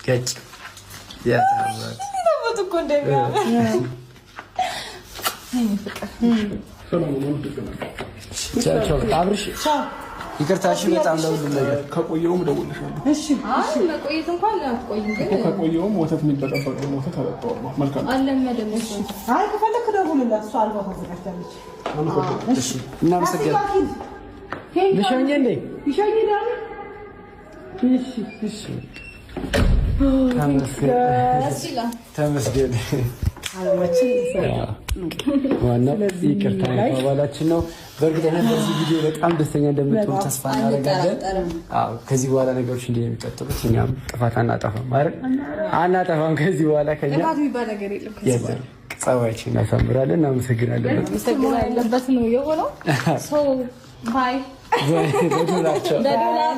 ገጭ አብርሽ ይቅርታ፣ እሺ። በጣም ለሁሉም ነገር ከቆየውም እደውልልሻለሁ። እሺ፣ መቆየት እንኳን አትቆይም፣ ግን ከቆየውም ወተት የሚበጠበጠውን ወተት አጠጣዋለሁ። መልካም አልለመደም። አይ ከፈለክ ደውልላት፣ እሷ አልጋ ታዘጋጅታለች። እሺ፣ እናመሰግናለን። ልሸኝ እንዴ? እሺ፣ እሺ። ተመስገን። ዋናው ይቅርታ መባባላችን ነው። በእርግጠኝነት በዚህ ቪዲዮ በጣም ደስተኛ እንደምትሆኑ ተስፋ እናደርጋለን። አዎ፣ ከዚህ በኋላ ነገሮች እንዲህ ነው የሚቀጥሉት። እኛም ጥፋት አናጠፋም አይደል? አናጠፋም። ከዚህ በኋላ ከኛ ጥፋት የሚባል ነገር የለም። ከዚህ በኋላ ጸባያችን እናሳምራለን። እናመሰግናለን። መሆን ያለበት ነው የሆነው። So bye በዶላር። በዶላር።